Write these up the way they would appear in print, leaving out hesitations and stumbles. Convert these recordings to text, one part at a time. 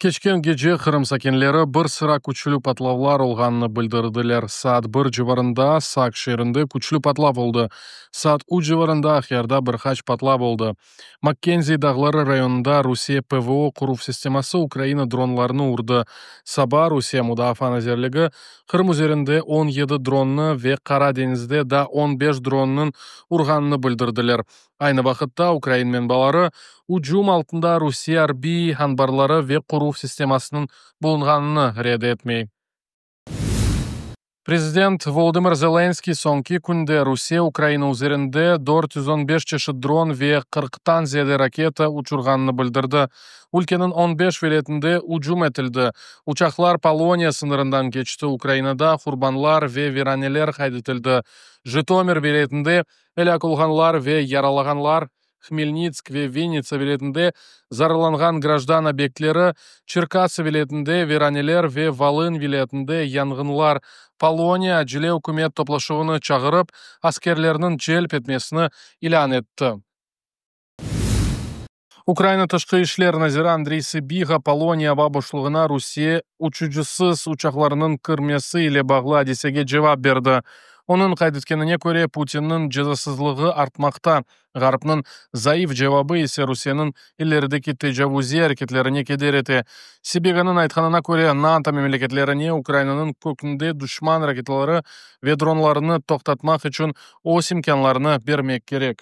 Keçken gece Qırım sakinleri bir sıra küçlü patlavlar olğanını bildirdiler. Saat bir civarında Saq şeerinde küçlü patlav oldı. Saat üç civarında Aqyarda bir qaç patlav oldı. Makkenzi dağları rayonında Rusiye PVO qoruv sisteması Ukraina dronlarını urdı. Saba Rusiye Mudafaa nazirligi Qırım üzerinde 17 dronnı ve Qara deñizde daa 15 dronnıñ urğanını bildirdiler. Aynı vaqıtta ukrain menbaları ücüm altında Rusiye arbiy anbarları ve qoruv sistemasınıñ bulunğanını red etmey. Prezident Volodımır Zelenskıy soñki künde Rusiye Ukraina üzerinde 415 çeşit dron ve qırqtan ziyade raketa uçurğanını bildirdi. Ülkeniñ 15 vilâyetinde ücüm etildi, uçaqlar Poloniya sıñırından keçti, Ukrainada qurbanlar ve viraneler qayd etildi, Jıtomir vilâyetinde elâk olğanlar ve yaralağanlar, Hmelnitsk ve Vinnitsa vilâyetinde zararlanğan grajdan obyektleri, Çerkası vilâyetinde viraneler ve Volın vilâyetinde yanğınlar. Poloniya acele ükümet toplaşuvını çağırıp, askerlerniñ celp etmesini ilân etti. Ukraina Tışqı işler naziri Andriy Sıbiğa Poloniya ava boşluğına Rusiye uçucısız uçaqlarınıñ kirmesi ile bağlı adisege cevap berdi. Onıñ qayd etkenine köre, Putinniñ cezasızlığı artmaqta, Ğarpnıñ zayıf cevabı ise Rusiyeniñ ilerideki tecavuziy areketlerine keder ete. Sıbiğanıñ aytqanına köre, NATO memleketlerine Ukrainanıñ kökünde duşman raketaları ve dronlarını toqtatmaq içün öz imkânlarını bermek kerek.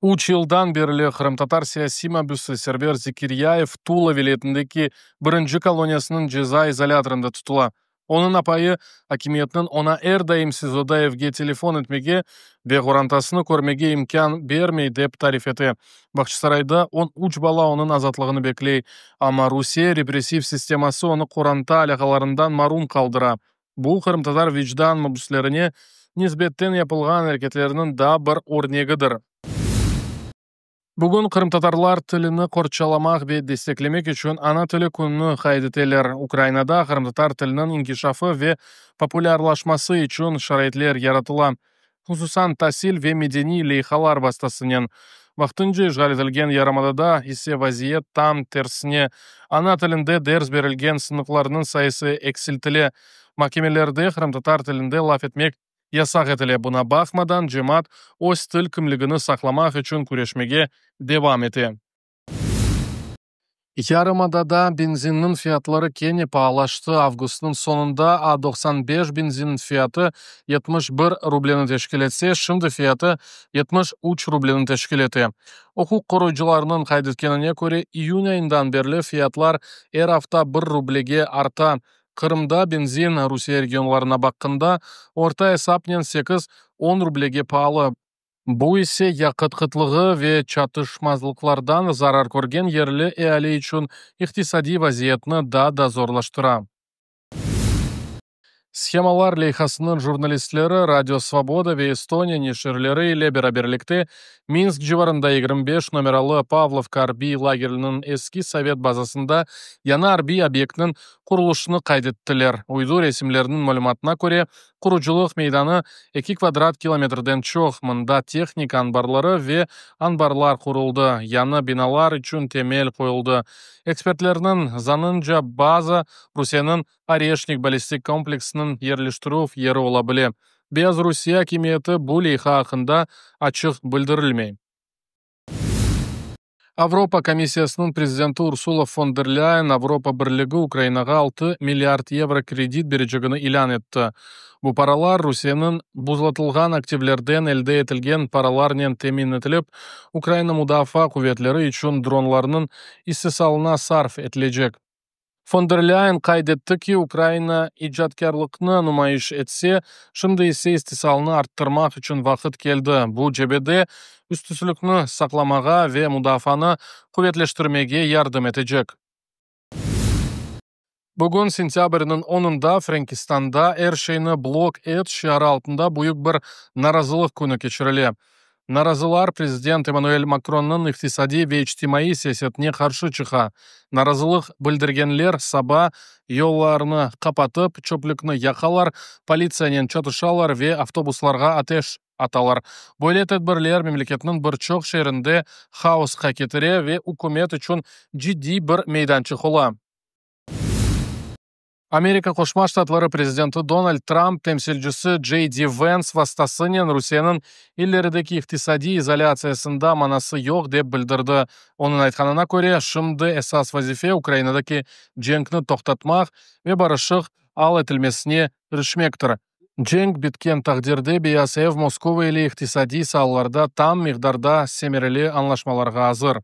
Üç yıldan berli qırımtatar siyasiy mabüsi Server Zekiryayev Tula vilâyetindeki birinci koloniyasınıñ ceza izolâtorında tutula. Onıñ apayı, akimiyetniñ oña er daim SİZOda evge telefon etmege ve qorantasını körmege imkân bermey, dep tarif ete. Bağçasarayda 13 bala onıñ azatlığını bekley, amma Rusiye repressiv sisteması onı qoranta alâqalarından marum qaldıra. Bu, qırımtatar vicdan mabüslerine nisbeten yapılğan areketlerniñ daa bir örnegidir. Bugün qırımtatarlar tilini qorçalamaq ve desteklemek içün Ana tili kününi qayd eteler. Ukrainada qırımtatar tiliniñ inkişafı ve populârlaşması içün şaraitler yaratıla, hususan tasil ve medeniy leyhalar vastasınen. Vaqtınca işğal etilgen yarımadada ise vaziyet tam tersine, ana tilinde ders berilgen sınıflarnıñ sayısı eksiltile, mahkemelerde qırımtatar tilinde laf etmek yasaq etile, buña baqmadan, cemaat öz til kimligini saqlamaq içün küreşmege devam ete. Yarımadada benzinniñ fiyatları kene paalaştı. Avgustnıñ soñunda A 95 benzinniñ fiyatı 71 rubleni teşkil etse, şimdi fiyatı 73 rubleni teşkil ete. Uquq qoruyıcılarnıñ qayd etkenine köre, iyün ayından berli fiyatlar er afta bir rublege arta. Qırımda benzin, Rusiye regionlarına baqqanda, orta esapnen sekiz, on rublege paalı. Bu ise yaqıt qıtlığı ve çatışmazlıqlardan zarar körgen yerli eali içün iqtisadiy vaziyetni daa da zorlaştıra. Shemalar leyhasınıñ jurnalistleri Radio Svoboda ve Estoniya neşirleri ile beraberlikte Minsk civarında 25 nomeralı Pavlovka arbiy lageriniñ eski sovet bazasında yañı arbiy obyektniñ qurulışını qayd ettiler. Uydu resimleriniñ malümatına köre, qurucılıq meydanı eki kvadrat kilometrden çoq, mında tehnika anbarları ve anbarlar quruldı, yañı binalar içün temel qoyuldı. Ekspertlerniñ zanınca, baza Rusiyeniñ Oreşnik ballistik kompleksiniñ yerleştirüv yeri ola bile. Beyazrusiye akimiyeti bu leyha aqqında açıq bildirilmey. Avropa komissiyasınıñ prezidenti Ursula fon der Lâyen Avropa Birligi Ukrainağa 6 milliard yevro kredit berecegini ilân etti. Bu paralar Rusiyeniñ buzlatılğan aktivlerden elde etilgen paralarnen temin etilip, Ukraina mudafaa quvetleri içün dronlarnıñ istisalına sarf etilecek. Fon der Lâyen qayd etti ki, Ukraina icatkârlıqnı numayış etse, şimdi ise istisalnı arttırmaq içün vaqıt keldi, bu cebede üstünlikni saqlamağa ve mudafaanı quvetleştirmege yardım etecek. Bugün, sentâbrniñ onunda, Frenkistanda Er şeyni blok et şiarı altında büyük bir narazılıq künü keçirile. Narazılar prezident Emmanuel Makronnıñ iqtisadiy ve içtimaiy siyasetine qarşı çıqa. Narazılıq bildirgenler saba yollarnı qapatıp, çöplükni yaqalar, politsiyanen çatışalar ve avtobuslarğa ateş atalar. Böyle tedbirler memleketniñ bir çoq şeerinde haosqa ketire ve ükümet içün ciddiy bir meydançıq ola. Amerika Qoşma Ştatları prezidenti Donald Trump temsilcisi Cey Di Vens vastasınen Rusiyeniñ ilerideki iqtisadiy izolâtsiyasında manası yoq, dep bildirdi. Onıñ aytqanına köre, şimdi esas vazife Ukrainadaki cenkni toqtatmaq ve barışıq al etilmesine irişmektir. Cenk bitken taqdirde Beyaz ev Moskova ile iqtisadiy saalarda tam miqdarda semereli añlaşmalarğa azır.